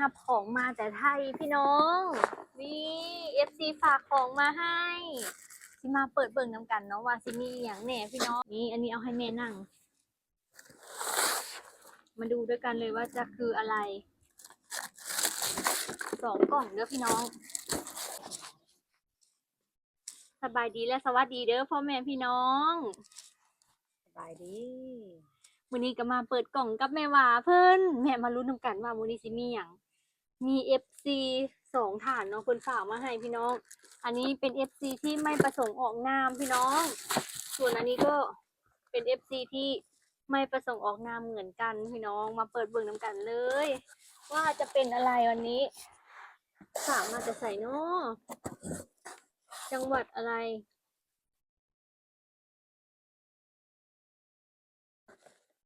ຮັບຂອງມາແຕ່ໄທພີ່ນ້ອງ ນີ້ ເອັຟຊີ ຝາກຂອງມາໃຫ້ ຊິມາເປີດເບິ່ງນຳກັນເນາະ ວ່າຊິມີອີ່ຫຍັງແດ່ພີ່ນ້ອງ. ນີ້ ອັນນີ້ເອົາໃຫ້ແມ່ນັ່ງ ມາດູດ້ວຍກັນເລີຍວ່າຈະຄືອະໄລ ສອງກ່ອງເດີພີ່ນ້ອງ. ສະບາຍດີ ແລະ ສະຫວັດດີເດີພໍ່ແມ່ພີ່ນ້ອງ ສະບາຍດີ. ມື້ນີ້ກໍມາເປີດກ່ອງກັບແມ່ຫວາເພິ່ນ ແມ່ມາລຸ້ນນຳກັນວ່າມື້ນີ້ຊິມີຫຍັງ. ມີເອັຟຊີສອງທ່ານເນາະ ເພິ່ນຝາກມາໃຫ້ພີ່ນ້ອງ. ອັນນີ້ເປັນເອັຟຊີທີ່ໄມ່ປະສົງອອກນາມພີ່ນ້ອງ ສ່ວນອັນນີ້ກໍເປັນເອັຟຊີທີ່ໄມ່ປະສົງອອກນາມເໝືອນກັນພີ່ນ້ອງ. ມາເປີດເບິ່ງນຳກັນເລີຍ ວ່າຈະເປັນອະໄລ. ອັນນີ້ຝາກມາແຕ່ໃສເນາະ ຈັງຫວັດອະໄລ?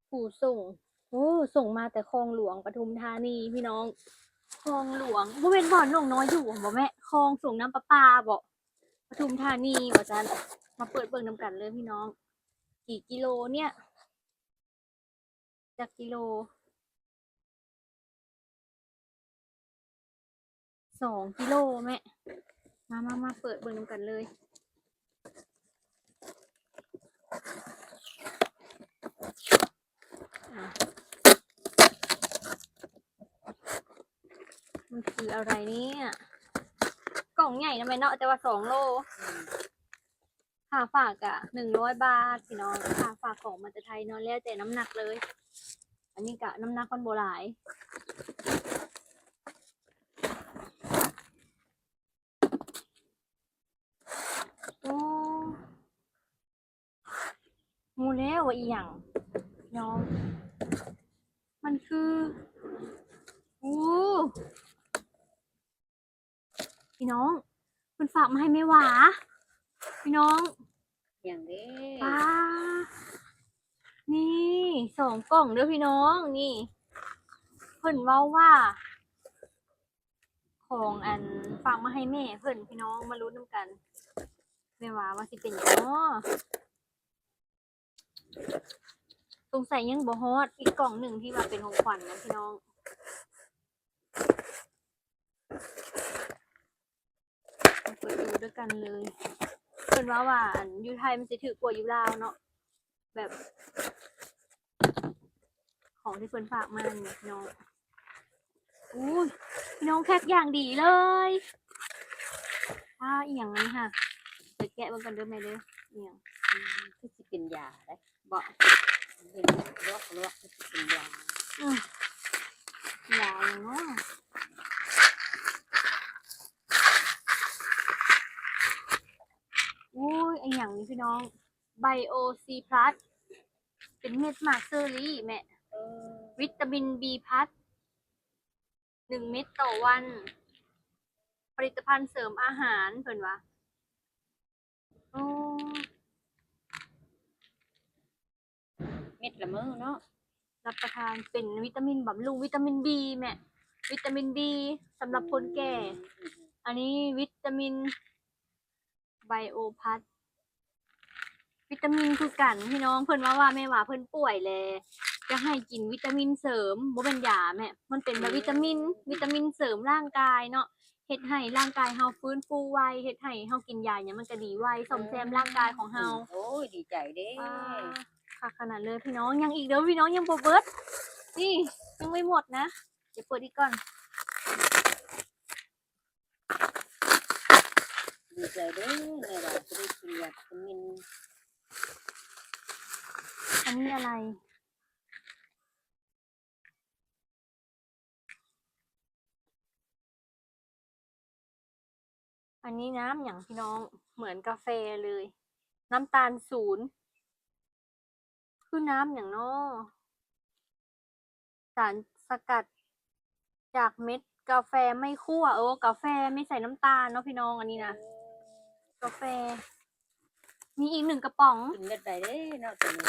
ຜູ້ສົ່ງ ໂອ້ ສົ່ງມາແຕ່ຄອງຫຼວງປະທຸມທານີພີ່ນ້ອງ. ຄອງຫຼວງ ບໍ່ແມ່ນບ່ອນນ້ອງນ້ອຍຢູ່ບໍແມ່? ຄອງສົ່ງນ້ຳປະປາບໍ? ປະທຸມທານີວ່າຊັ້ນ. ມາເປີດເບິ່ງນຳກັນເລີຍພີ່ນ້ອງ. ກີ່ກິໂລເນຍ? ຈັກກິໂລ? ສອງກິໂລແມ່. ມາ ມາ ມາ ເປີດເບິ່ງນຳກັນເລີຍ. ມັນຄືອະໄລເນຍ? ກ່ອງໃຫຍ່ນະແມ່ເນາະ ແຕ່ວ່າສອງໂລ. ຄ່າຝາກກະໜຶ່ງຮ້ອຍບາດພີ່ນ້ອງ ຄ່າຝາກຂອງມາແຕ່ໄທເນາະ ແລ້ວແຕ່ນ້ຳໜັກເລີຍ. ອັນນີ້ກະນ້ຳໜັກມັນບໍ່ຫຼາຍ. ໂອ້ ຮູ້ແລ້ວວ່າອີ່ຫຍັງ ນ້ອງ ມັນຄື ໂອ້ ພີ່ນ້ອງ ເພິ່ນຝາກມາໃຫ້ແມ່ຫວາ ພີ່ນ້ອງ. ຫຍັງເດ້? ປາ ນີ້ ສອງກ່ອງເດີພີ່ນ້ອງ. ນີ້ ເພິ່ນເວົ້າວ່າ ຂອງອັນ ຝາກມາໃຫ້ແມ່ເພິ່ນພີ່ນ້ອງ. ມາລຸ້ນນຳກັນ ແມ່ຫວາວ່າຊິເປັນຫຍັງເນາະ? ສົງໄສຍັງບໍ່ຮອດອີກກ່ອງໜຶ່ງທີ່ວ່າເປັນຂອງຂວັນນະພີ່ນ້ອງ. ມາເປີດດູດ້ວຍກັນເລີຍ. ເພິ່ນວ່າ ວ່າອັນຢູ່ໄທມັນຊິຖືກກວ່າຢູ່ລາວເນາະ ແບບ ຂອງທີ່ເພິ່ນຝາກມານີ້ເນາະ. ອູ້ຍ ພີ່ນ້ອງ ແພັກຢ່າງດີເລີຍ. ອ້າ ອີ່ຫຍັງອັນນີ້ຫະ? ໄປແກະເບິ່ງກ່ອນເດີແມ່ເດີ. ອີ່ຫຍັງ? ອືມ ຄືຊິເປັນຢາເດ້. ບໍ່ ເປັນລວກໆ ຄືຊິເປັນຢາ. ອືມ ຢາຫຍັງເນາະ? ໂອ້ຍ ອີ່ຫຍັງນີ້ພີ່ນ້ອງ? ໄບໂອຊີພລັດ ເປັນເມັດໝາກເຊີຣີແມ່. ເອີ ວິຕາມິນບີພລັດ ໜຶ່ງເມັດຕໍ່ວັນ ຜະລິດຕະພັນເສີມອາຫານ ເພິ່ນວ່າ. ໂອ້ ເມັດລະເມີເນາະ ຮັບປະທານເປັນວິຕາມິນບຳລຸງ ວິຕາມິນບີແມ່ ວິຕາມິນບີສຳລັບຄົນແກ່. ອືມ ອັນນີ້ວິຕາມິນ ໄບໂອພລັດ ວິຕາມິນຄືກັນພີ່ນ້ອງ. ເພິ່ນວ່າ ວ່າແມ່ຫວາເພິ່ນປ່ວຍແລ ຢາກໃຫ້ກິນວິຕາມິນເສີມ ບໍ່ແມ່ນຢາແມ່ ມັນເປັນແບບ ອືມ ວິຕາມິນ ວິຕາມິນເສີມຮ່າງກາຍເນາະ ເຮັດໃຫ້ຮ່າງກາຍເຮົາຟື້ນຟູໄວ ເຮັດໃຫ້ເຮົາກິນຢາຫຍັງມັນກະດີໄວ ສ້ອມແຊມ ອືມ ຮ່າງກາຍຂອງເຮົາ. ໂອ້ຍ ດີໃຈເດ້. ອ່າ ຄັກຂະໜາດເລີຍພີ່ນ້ອງ. ຍັງອີກເດີພີ່ນ້ອງ ຍັງບໍ່ເບິດ ນີ້ ຍັງບໍ່ໝົດນະ ດຽວເປີດອີກກ່ອນ. ດີໃຈເດີ ແມ່ວ່າຈະໄດ້ກິນຢາວິຕາມິນ. ອັນນີ້ອະໄລ? ອັນນີ້ນ້ຳຫຍັງພີ່ນ້ອງ? ເໝືອນກາແຟເລີຍ ນ້ຳຕານສູນ. ຄືນ້ຳຫຍັງນໍ? ສານສະກັດຈາກເມັດກາແຟໄມ້ຂົ້ວ. ໂອ້ ກາແຟມີໃສ່ນ້ຳຕານເນາະພີ່ນ້ອງ. ອັນນີ້ນະ ເອີ ກາແຟ. ມີອີກໜຶ່ງກະປ໋ອງ. ກິນແບບໃດເດ້ເນາະໂຕນີ້?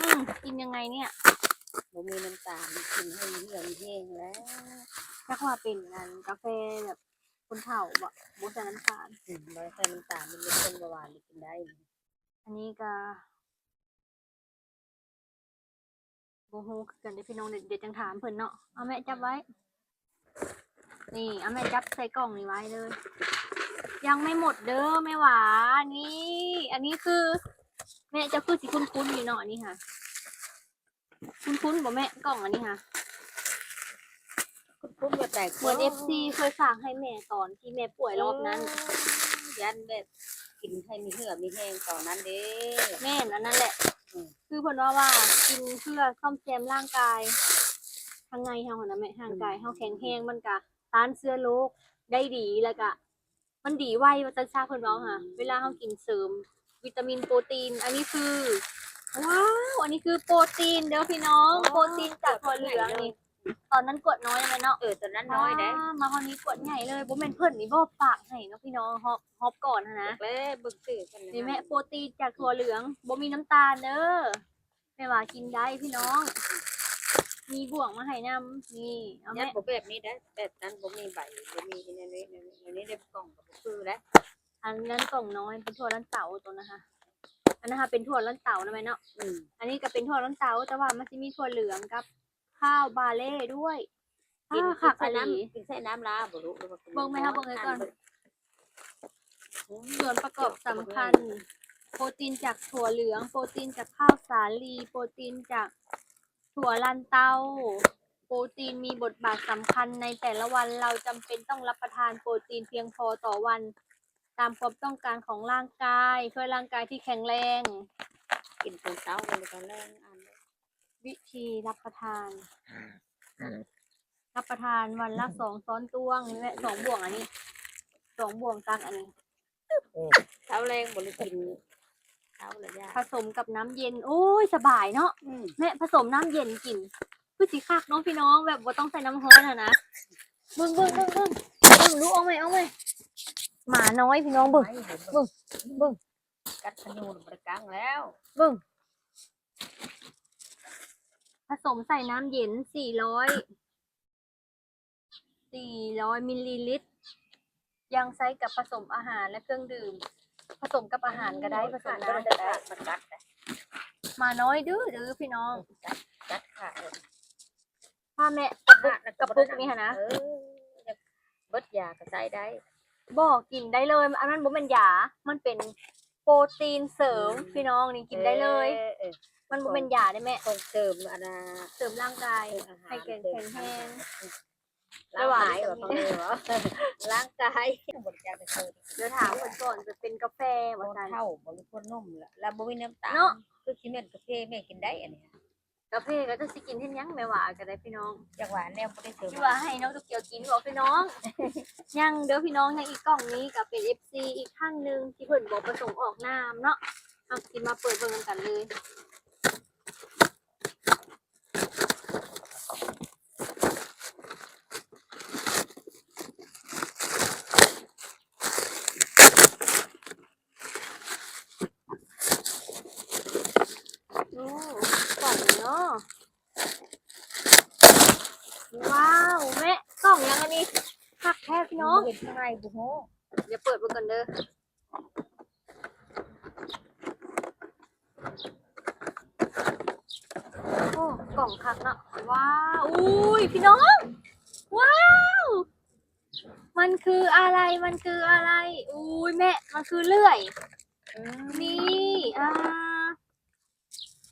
ອືມ ກິນຍັງໄງເນຍ? ບໍ່ມີນ້ຳຕານ ກິນໃຫ້ເຫື່ອແຫ້ງແລ້ວ. ຈັກວ່າເປັນອັນກາແຟແບບຄົນເຖົ້າບໍ? ບໍ່ໃສ່ນ້ຳຕານ. ອືມ ບໍ່ໃສ່ນ້ຳຕານ ມັນເປັນເປັນເບົາຫວານ ກິນໄດ້. ອັນນີ້ກະ ບໍ່ຮູ້ຄືກັນເດ້ພີ່ນ້ອງ ດ- ດຽວຈັ່ງຖາມເພິ່ນເນາະ. ເອົາແມ່ຈັບໄວ້. ນີ້ ເອົາແມ່ຈັບໃສ່ກ່ອງນີ້ໄວ້ເລີຍ. ຍັງໄມ່ໝົດເດີແມ່ຫວາ. ນີ້ ອັນນີ້ຄື ແມ່ເຈົ້າຄືຊິຄຸ້ນໆຢູ່ເນາະ ອັນນີ້ຫາ ຄຸ້ນໆບໍ່ແມ່ ກ່ອງອັນນີ້ຫາ? ຄຸ້ນໆແບບໃດ? ເໝືອນເອັຟຊີເຄີຍຝາກໃຫ້ແມ່ຕອນທີ່ແມ່ປ່ວຍລອບນັ້ນ. ເອີ ຢ້ານແບບກິນໃຫ້ມີເຫື່ອມີແຮງຕອນນັ້ນເດ້. ແມ່ນ ອັນນັ້ນແຫຼະ. ອືມ ຄືເພິ່ນເວົ້າວ່າກິນເພື່ອສ້ອມແຊມຮ່າງກາຍ ທາງໃນເຮົາຫັ້ນນະແມ່ ຮ່າງກາຍເຮົາແຂງແຮງ ອືມ ມັນກະຕ້ານເຊື້ອໂລກໄດ້ດີ ແລ້ວກະ ມັນດີໄວວ່າຊັ້ນຊະ ເພິ່ນເວົ້າຫາ. ອືມ ເວລາເຮົາກິນເສີມວິຕາມິນໂປຣຕີນ ອັນນີ້ຄື ວ້າວ ອັນນີ້ຄືໂປຣຕີນເດີພີ່ນ້ອງ. ໂອ້ ໂປຣຕີນຈາກຖົ່ວເຫຼືອງນີ້ ຕອນນັ້ນກວດນ້ອຍແມ່ນເນາະ. ເອີ ຕອນນັ້ນນ້ອຍເດ້. ອ້າ ມາຮອດນີ້ກວດໃຫຍ່ເລີຍ. ບໍ່ແມ່ນເພິ່ນນີ້ບໍ່ຝາກໃຫ້ເນາະພີ່ນ້ອງ ຮອບ ຮອບກ່ອນຫັ້ນນະ. ແລ້ວເບິ່ງຊື່ເພິ່ນນີ້ແມ່ ໂປຣຕີນຈາກຖົ່ວເຫຼືອງ ບໍ່ມີນ້ຳຕານເດີ. ແມ່ວ່າກິນໄດ້ພີ່ນ້ອງ ມີບ່ວງມາໃຫ້ນຳ. ນີ້ ເອົາແມ່ ຍັດບໍ່ແບບນີ້ໄດ້ ແບບນັ້ນບໍ່ມີໃບ ບໍ່ມີອັນນີ້ ອັນນີ້ ອັນນີ້ໄດ້ກ່ອງກໍບໍ່ຄືແລ້ວ. ອັນນັ້ນກ່ອງນ້ອຍ ເປັນຖົ່ວລັນເຕົາຕົວນະຄະ. ອັນນັ້ນຫາເປັນຖົ່ວລັນເຕົານະແມ່ເນາະ. ອືມ ອັນນີ້ກໍເປັນຖົ່ວລັນເຕົາ ແຕ່ວ່າມັນຊິມີຖົ່ວເຫຼືອງກັບ ຂ້າວບາເລ່ດ້ວຍ. ກິນ ອ່າ ຄັກອີ່ຫຼີ. ກິນໃສ່ນ້ຳລາບໍ່ລູກ ຫຼືວ່າກິນ ເບິ່ງແມ່ ເຮົາເບິ່ງໃຫ້ກ່ອນ. ສ່ວນປະກອບສຳຄັນ ໂປຣຕີນຈາກຖົ່ວເຫຼືອງ, ໂປຣຕີນຈາກຂ້າວສາລີ, ໂປຣຕີນຈາກຖົ່ວລັນເຕົາ. ໂປຣຕີນມີບົດບາດສຳຄັນໃນແຕ່ລະວັນ. ເຮົາຈຳເປັນຕ້ອງຮັບປະທານໂປຣຕີນພຽງພໍຕໍ່ວັນ ຕາມຄວາມຕ້ອງການຂອງຮ່າງກາຍ ເພື່ອຮ່າງກາຍທີ່ແຂງແຮງ. ກິນຕອນເຊົ້າ ແລ້ວກໍແລງ ອັນ ວິທີຮັບປະທານ ຮັບປະທານວັນລະສອງຊ້ອນຕວງ ແລະ ສອງບ່ວງ ອັນນີ້ ສອງບ່ວງຕັກອັນນີ້. ໂອ້ ເຊົ້າແລງບໍ່ໄດ້ກິນເຊົ້າລະຢ່າ ຜະສົມກັບນ້ຳເຢັນ. ໂອ້ຍ ສະບາຍເນາະ. ອືມ ແມ່ ຜະສົມນ້ຳເຢັນກິນ ຄືຊິຄັກເນາະພີ່ນ້ອງ ແບບບໍ່ຕ້ອງໃສ່ນ້ຳຮ້ອນຫັ້ນນະ. ເບິ່ງ ເບິ່ງ ເບິ່ງ ເບິ່ງ ເບິ່ງ ລູກ ເອົາໃໝ່ ເອົາໃໝ່. ໝານ້ອຍພີ່ນ້ອງ ເບິ່ງ ເບິ່ງ ເບິ່ງ ກັດຂະຫຍູ່ບໍ່ໄດ້ກັ້ງແລ້ວ ເບິ່ງ. ຜະສົມໃສ່ນ້ຳເຢັນສີ່ຮ້ອຍ ສີ່ຮ້ອຍມິນລີລິດ ຍັງໃຊ້ກັບຜະສົມອາຫານ ແລະ ເຄື່ອງດື່ມ. ຜະສົມກັບອາຫານກໍໄດ້ ອືມ ຜະສົມນ້ຳກໍໄດ້. ໝານ້ອຍດື້ໆ ພີ່ນ້ອງ ກັດຂາດ. ພາແມ່ ກະປຸກ ກະປຸກນີ້ຫັ້ນນະ ເອີ ຢາກເບິດຢາກໍໃຊ້ໄດ້. ບໍ່ ກິນໄດ້ເລີຍ ອັນນັ້ນບໍ່ແມ່ນຢາ ມັນເປັນໂປຣຕີນເສີມ ອືມ ພີ່ນ້ອງ ນີ້ກິນໄດ້ເລີຍ. ເອີ ເອີ ມັນບໍ່ແມ່ນຢາເດ້ແມ່ ຂອງເສີມ ອັນນ່າ ເສີມຮ່າງກາຍ ເອີ ອາຫານ ໃຫ້ແຂງ ເສີມ ແຂງແຮງ ອືມ ແລ້ວວ່າ ລ້າງກາຍ ບໍ່ໄດ້ຈັກໄປເຊີ ດຽວຖາມເພິ່ນກ່ອນ ເປັນກາແຟວ່າຊັ້ນ ເຖົ້າບໍ່ ຫຼືຄົນໜຸ່ມລະ ລະບໍ່ມີນ້ຳຕານເນາະ. ຄືຊິແມ່ນກາເຟ ແມ່ກິນໄດ້ອັນນີ້. ກາເຟກໍຈັກຊິກິນເຮັດຫຍັງ ແມ່ວ່າກໍໄດ້ພີ່ນ້ອງ ຈັກວ່າແນວບໍ່ໄດ້ເຕີມ ຊິວ່າໃຫ້ນ້ອງໂຕກຽວກິນບໍພີ່ນ້ອງ? ຍັງເດີພີ່ນ້ອງ ຍັງອີກກ່ອງນີ້ກໍເປັນເອັຟຊີອີກທ່ານໜຶ່ງທີ່ເພິ່ນບໍ່ປະສົງອອກນາມເນາະ. ເຮົາຊິມາເປີດເບິ່ງນຳກັນເລີຍ. ໂອ້ ກ່ອງເນາະ. ວ້າວ ແມ່ ກ່ອງຫຍັງອັນນີ້ ຄັກແທ້ພີ່ນ້ອງ. ເຫັນຂ້າງໃນບໍ່ຮູ້ ດຽວເປີດເບິ່ງກ່ອນເດີ. ໂອ້ ກ່ອງຄັກເນາະ. ວ້າວ ອຸ້ຍ ພີ່ນ້ອງ ວ້າວ ມັນຄືອະໄລ? ມັນຄືອະໄລ? ອຸ້ຍ ແມ່ ມັນຄືເລື່ອຍ. ອືມ ນີ້ ອ່າ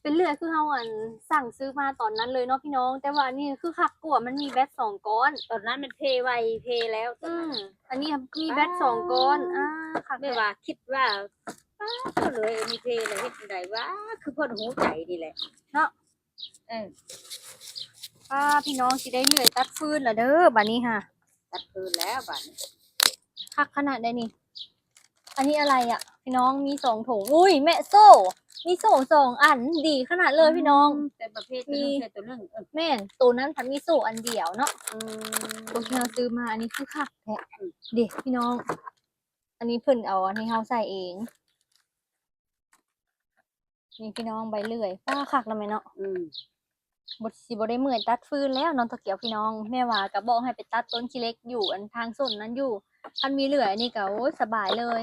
ເປັນເລື່ອຍຄືເຮົາ ອັນ ສັ່ງຊື້ມາຕອນນັ້ນເລີຍເນາະພີ່ນ້ອງ. ແຕ່ວ່າອັນນີ້ຄືຄັກກວ່າ ມັນມີແບັດສອງກ້ອນ. ຕອນນັ້ນມັນເພໄວ ເພແລ້ວຕອນນັ້ນ. ອືມ ອັນນີ້ມີແບັດສອງກ້ອນ. ອ່າ ຄັກ ແບບວ່າຄິດວ່າ ປ້າດ ເລີຍ ອັນນີ້ເພແລ້ວເຮັດຈັ່ງໃດວະ? ຄືເພິ່ນຮູ້ໃຈນີ້ແຫຼະເນາະ. ເອີ ປ້າ ພີ່ນ້ອງ ຊິໄດ້ເລື່ອຍຕັດຟືນລະເດີ ບາດນີ້ຫາ. ຕັດຄືນແລ້ວບາດນີ້ ຄັກຂະໜາດໃດນີ້. ອັນນີ້ອະໄລອະ ພີ່ນ້ອງ ມີສອງຖົງ. ອຸ້ຍ ແມ່ ໂສ້ ມີໂສ້ສອງອັນ ດີຂະໜາດເລີຍ ອືມ ພີ່ນ້ອງ. ແຕ່ປະເພດ ມີ ໂຕໜຶ່ງໃສ່ໂຕໜຶ່ງ. ເອີ ແມ່ນ ໂຕນັ້ນພັດມີໂສ້ອັນດຽວເນາະ. ອືມ ໂຕທີ່ເຮົາຊື້ມາ ອັນນີ້ຄືຄັກແທ້. ອືມ ເດ ພີ່ນ້ອງ ອັນນີ້ເພິ່ນເອົາອັນນີ້ເຮົາໃສ່ເອງ. ນີ້ພີ່ນ້ອງ ໃບເລື່ອຍ ປ້າ ຄັກນະແມ່ເນາະ. ອືມ ບໍ່ ຊິບໍ່ໄດ້ເມື່ອຍຕັດຟືນແລ້ວເນາະ ຕະກຽວ ພີ່ນ້ອງ. ແມ່ວ່າກໍບອກໃຫ້ໄປຕັດຕົ້ນຂີ້ເຫຼັກຢູ່ ອັນທາງສົນນັ້ນຢູ່. ຄັນມີເລື່ອຍອັນນີ້ກໍ ໂອ້ຍ ສະບາຍເລີຍ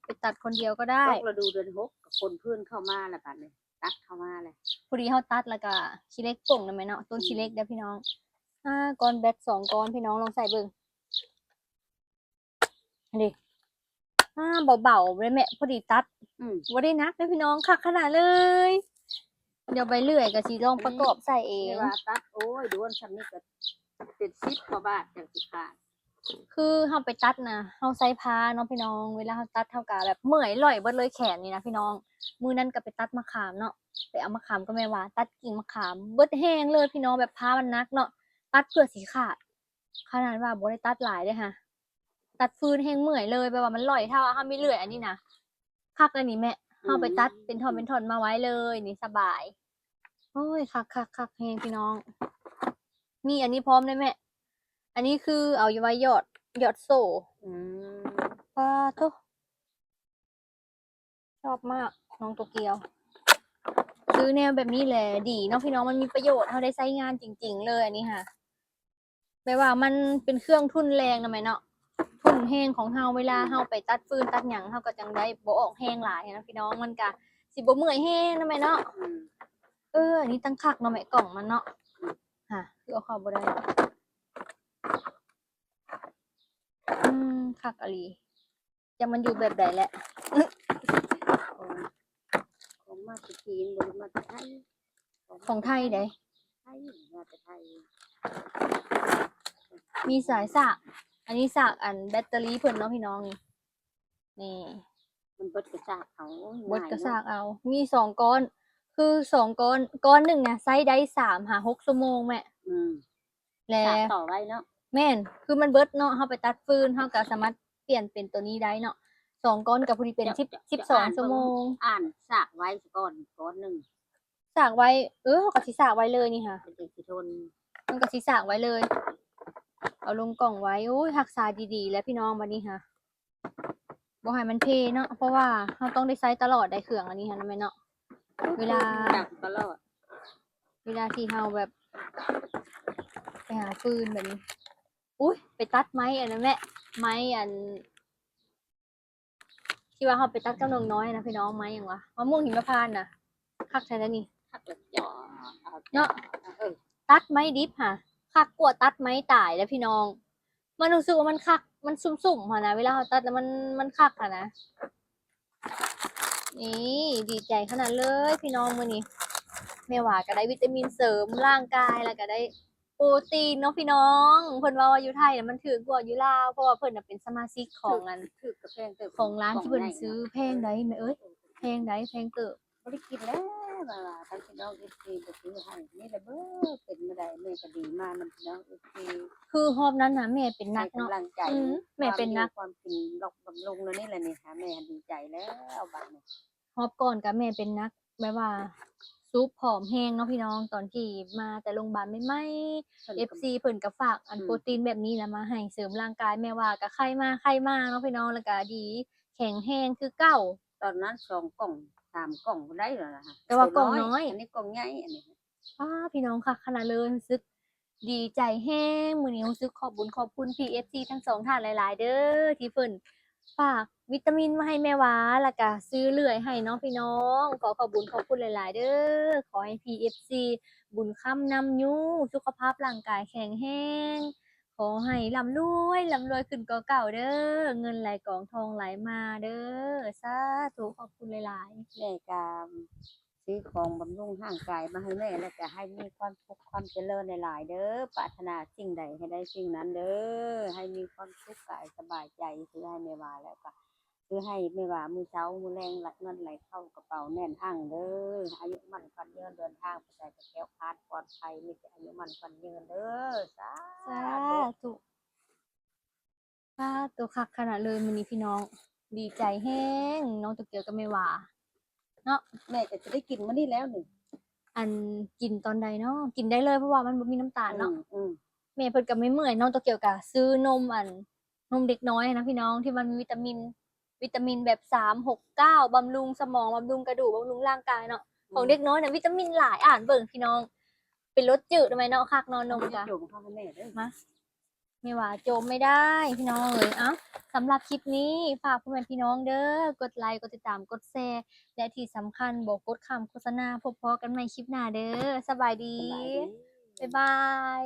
ໄປຕັດຄົນດຽວກໍໄດ້. ຕົກລະດູເດືອນຫົກ ກໍຄົນພື້ນເຂົ້າມາແລ້ວບາດນີ້ ຕັດເຂົ້າມາແລ້ວ. ພໍດີເຮົາຕັດແລ້ວກໍຂີ້ເຫຼັກປົ່ງນະແມ່ເນາະ ຕົ້ນຂີ້ເຫຼັກເດ້ ອືມ ພີ່ນ້ອງ. ອ່າ ກ້ອນແບັດສອງກ້ອນ ພີ່ນ້ອງລອງໃສ່ເບິ່ງ. ນີ້ ອ່າ ເບົາໆເລີຍແມ່ ພໍດີຕັດ ອືມ ບໍ່ໄດ້ໜັກເດ້ພີ່ນ້ອງ ຄັກຂະໜາດເລີຍ. ດຽວໃບເລື່ອຍກໍຊິລອງປະກອບໃສ່ເອງ ແຕ່ວ່າຕັດ ໂອ້ຍ ດ້ວນຊ່ຳນີ້ກໍເປັນສິບກວ່າບາດຈັ່ງຊິຂາດ. ຄືເຮົາໄປຕັດນະ ເຮົາໃຊ້ພາເນາະພີ່ນ້ອງ ເວລາເຮົາຕັດເຮົາກໍແບບເມື່ອຍລ້ອຍເບິດເລີຍແຂນນີ້ນະພີ່ນ້ອງ. ມື້ນັ້ນກໍໄປຕັດມະຂາມເນາະ ໄປເອົາມະຂາມກັບແມ່ຫວາ ຕັດກິ່ງມະຂາມເບິດແຮງເລີຍພີ່ນ້ອງ ແບບພາມັນໜັກເນາະ ຕັດເພື່ອຊິຂາດ ຂະໜາດວ່າບໍ່ໄດ້ຕັດຫຼາຍເດ້ຫະ ຕັດຟືນແຮງເມື່ອຍເລີຍ ແບບວ່າມັນລ້ອຍ ຖ້າວ່າເຮົາມີເລື່ອຍອັນນີ້ນະ ຄັກອັນນີ້ແມ່ ເຮົາໄປຕັດເປັນທ່ອນເປັນທ່ອນມາໄວ້ເລີຍ ນີ້ສະບາຍ. ໂອ້ຍ ຄັກໆໆແຮງພີ່ນ້ອງ. ມີອັນນີ້ພ້ອມເດ້ແມ່ ອັນນີ້ຄືເອົາໄວ້ຢອດ ຢອດໂສ້. ອືມ ປາໂທ້ ຊອບມາກນ້ອງໂຕກຽວ ຊື້ແນວແບບນີ້ແຫຼະດີເນາະພີ່ນ້ອງ ມັນມີປະໂຫຍດ ເຮົາໄດ້ໃຊ້ງານຈິງໆເລີຍອັນນີ້ຫະ. ແບບວ່າມັນເປັນເຄື່ອງທຸນແຮງນະແມ່ເນາະ ທຸນແຮງຂອງເຮົາ ເວລາເຮົາໄປຕັດຟືນຕັດຫຍັງ ເຮົາກໍຈັ່ງໄດ້ບໍ່ອອກແຮງຫຼາຍນະພີ່ນ້ອງ ມັນກະຊິບໍ່ເມື່ອຍແຮງນະແມ່ເນາະ. ອືມ ເອີ ອັນນີ້ຕັ້ງຄັກເນາະແມ່ ກ່ອງມັນເນາະ ຫາ ຄືເອົາເຂົ້າບໍ່ໄດ້. ອືມ ຄັກອີ່ຫຼີ. ຈັກມັນຢູ່ແບບໃດແຫຼະ ຂອງ ຂອງມາແຕ່ຈີນ ບໍ່ໄດ້ມາແຕ່ໄທ ຂອງໄທໃດ໋ ໄທ ມາແຕ່ໄທ. ມີສາຍສາກ ອັນນີ້ສາກອັນແບັດເຕີຣີເພິ່ນເນາະພີ່ນ້ອງ ນີ້ ນີ້ ມັນເບິດກໍສາກເອົາ ເບິດກໍສາກເອົາ ງ່າຍເນາະ ມີສອງກ້ອນ ຄືສອງກ້ອນ ກ້ອນໜຶ່ງນະໃຊ້ໄດ້ສາມຫາຫົກຊົ່ວໂມງແມ່. ອືມ ແລະ ສາກຕໍ່ໄວ້ເນາະ ແມ່ນ ຄືມັນເບິດເນາະ ເຮົາໄປຕັດຟືນ ເຮົາກໍສາມາດປ່ຽນເປັນໂຕນີ້ໄດ້ເນາະ ສອງກ້ອນກໍພໍດີເປັນສິບ ສິບສອງຊົ່ວໂມງ. ອ່ານສາກໄວ້ກ່ອນ ກ້ອນໜຶ່ງ ສາກໄວ້ ເອີ ເຮົາກໍຊິສາກໄວ້ເລີຍນີ້ຫະ ມັນຈັ່ງຊິທົນ ມັນກໍຊິສາກໄວ້ເລີຍ ເອົາລົງກ່ອງໄວ້. ໂອ້ຍ ຮັກສາດີໆແຫຼະພີ່ນ້ອງ ບັດນີ້ຫະ ບໍ່ໃຫ້ມັນເພເນາະ ເພາະວ່າເຮົາຕ້ອງໄດ້ໃຊ້ຕະຫຼອດໄດ໋ ເຄື່ອງອັນນີ້ຫັ້ນນະແມ່ເນາະ ເວລາ ດັງຕະຫຼອດ ເວລາທີ່ເຮົາແບບໄປຫາຟືນແບບນີ້. ອຸ້ຍ ໄປຕັດໄມ້ອັນນັ້ນແມ່ ໄມ້ອັນທີ່ວ່າເຮົາໄປຕັດກັບນ້ອງນ້ອຍນະພີ່ນ້ອງ ໄມ້ຫຍັງວະ ມະມ່ວງຫິມະພານນະ ຄັກແທ້ແລ້ວນີ້ ຄັກແລ້ວ ເນາະ ເອີ ຕັດໄມ້ດິບຫະ ຄັກກວ່າຕັດໄມ້ຕາຍແລ້ວພີ່ນ້ອງ. ມັນຮູ້ສຶກວ່າມັນຄັກ ມັນຊຸ່ມໆຫັ້ນນະ ເວລາເຮົາຕັດແລ້ວມັນ ມັນຄັກຫັ້ນນະ. ນີ້ ດີໃຈຂະໜາດເລີຍພີ່ນ້ອງ ມື້ນີ້ແມ່ຫວາກໍໄດ້ວິຕາມິນເສີມຮ່າງກາຍ ແລ້ວກໍໄດ້ໂປຣຕີນເນາະພີ່ນ້ອງ. ເພິ່ນເວົ້າວ່າຢູ່ໄທນະມັນຖືກກວ່າຢູ່ລາວ ເພາະວ່າເພິ່ນນະເປັນສະມາຊິກຂອງອັນ ຖືກ ຖືກກໍແພງເຕີບ ຂອງຮ້ານທີ່ເພິ່ນຊື້. ແພງໃດ໋ແມ່ເອີຍ ແພງໃດ໋ ແພງເຕີບ. ບໍ່ໄດ້ກິນແລ້ວ ວ່າທາງພີ່ນ້ອງເອັຟຊີບໍ່ຊື້ໃຫ້ ນີ້ລະເບີ ເປັນມາໄດ້ ແມ່ກໍດີມານຳພີ່ນ້ອງເອັຟຊີ ຄືຮອບນັ້ນນະແມ່ເປັນໜັກເນາະ ໃຫ້ກຳລັງໃຈ ອືມ ແມ່ເປັນໜັກ ຄວາມກິນລັອກບຳລຸງແລ້ວນີ້ລະນີ້ ຫາແມ່ດີໃຈແລ້ວບາດນີ້. ຮອບກ່ອນກໍແມ່ເປັນໜັກ ແບບວ່າສູບຜອມແຮງເນາະພີ່ນ້ອງ ຕອນທີ່ມາແຕ່ໂຮງບານໃໝ່ໆ ເອັຟຊີເພິ່ນກໍຝາກອັນ ອືມ ໂປຣຕີນແບບນີ້ລະມາໃຫ້ເສີມຮ່າງກາຍ ແມ່ວ່າກໍໄຄມາໄຄມາເນາະພີ່ນ້ອງ ແລ້ວກໍດີ ແຂງແຮງຄືເກົ່າ. ຕອນນັ້ນສອງກ່ອງສາມກ່ອງບໍ່ໄດ້ແລ້ວນະ ແຕ່ວ່າກ່ອງນ້ອຍ ອັນນີ້ກ່ອງໃຫຍ່ ອັນນີ້ ອ້າ ພີ່ນ້ອງ ຄັກຂະໜາດເລີຍ ຮູ້ສຶກດີໃຈແຮງ. ມື້ນີ້ຮູ້ສຶກຂອບບຸນຂອບຄຸນພີ່ເອັຟຊີທັງສອງທ່ານຫຼາຍໆເດີ ທີ່ເພິ່ນຝາກວິຕາມິນມາໃຫ້ແມ່ຫວາ ແລ້ວກະຊື້ເລື່ອຍໃຫ້ເນາະພີ່ນ້ອງ. ຂໍຂອບບຸນຂອບຄຸນຫຼາຍໆເດີ ຂໍໃຫ້ພີ່ເອັຟຊີບຸນຄ້ຳນຳຍູ ສຸຂະພາບຮ່າງກາຍແຂງແຮງ ຂໍໃຫ້ລ່ຳລວຍ ລ່ຳລວຍຂຶ້ນກວ່າເກົ່າເດີ ເງິນໄຫຼກອງທອງໄຫຼມາເດີ ສາທຸ ຂອບຄຸນຫຼາຍໆ. ແມ່ກະຊື້ຂອງບຳລຸງຮ່າງກາຍມາໃຫ້ແມ່ ແລ້ວກະໃຫ້ມີຄວາມສຸກຄວາມຈະເລີນຫຼາຍໆເດີ ປາດຖະໜາສິ່ງໃດໃຫ້ໄດ້ສິ່ງນັ້ນເດີ ໃຫ້ມີຄວາມສຸກກາຍສະບາຍໃຈ ຊື້ໃຫ້ແມ່ຫວາ ແລ້ວກະ ຄືໃຫ້ແມ່ຫວາມື້ເຊົ້າມື້ແລງ ເງິນໄຫຼເຂົ້າກະເປົາແໜ້ນອັ້ງເດີ ອາຍຸໝັ້ນຂວັນຍືນ ເດີນທາງໄປໃສກະແຄ້ວຄາດປອດໄພ ມີແຕ່ອາຍຸໝັ້ນຂວັນຍືນເດີ ສາ ສາທຸ ສາທຸ. ຄັກຂະໜາດເລີຍມື້ນີ້ພີ່ນ້ອງ ດີໃຈແຮງ ນ້ອງໂຕກຽວກັບແມ່ຫວາເນາະ. ແມ່ກໍຊິໄດ້ກິນມື້ນີ້ແລ້ວນີ້ ອັນ ກິນຕອນໃດເນາະ ກິນໄດ້ເລີຍ ເພາະວ່າມັນບໍ່ມີນ້ຳຕານເນາະ. ອືມ ອືມ ແມ່ເພິ່ນກໍເມື່ອຍໆ ນ້ອງໂຕກຽວກໍຊື້ນົມ ອັນ ນົມເດັກນ້ອຍນະພີ່ນ້ອງ ທີ່ມັນມີວິຕາມິນ ວິຕາມິນແບບສາມ ຫົກ ເກົ້າ ບຳລຸງສະໝອງ ບຳລຸງກະດູກ ບຳລຸງຮ່າງກາຍເນາະ. ອືມ ຂອງເດັກນ້ອຍນະວິຕາມິນຫຼາຍ ອ່ານເບິ່ງພີ່ນ້ອງ ເປັນລົດຈືດນະແມ່ເນາະ ຄັກເນາະ ນົມກະ ມາ ແມ່ຫວາໂຈມໄມ່ໄດ້ພີ່ນ້ອງເອີຍ. ເອົ້າ ສຳລັບຄລິບນີ້ຝາກພໍ່ແມ່ພີ່ນ້ອງເດີ ກົດໄລ ກົດຕິດຕາມ ກົດແຊ ແລະ ທີ່ສຳຄັນບໍ່ກົດຂ້າມໂຄສະນາ. ພົບພໍ້ກັນໃໝ່ຄລິບໜ້າເດີ ສະບາຍດີ ສະບາຍດີ ບາຍບາຍ.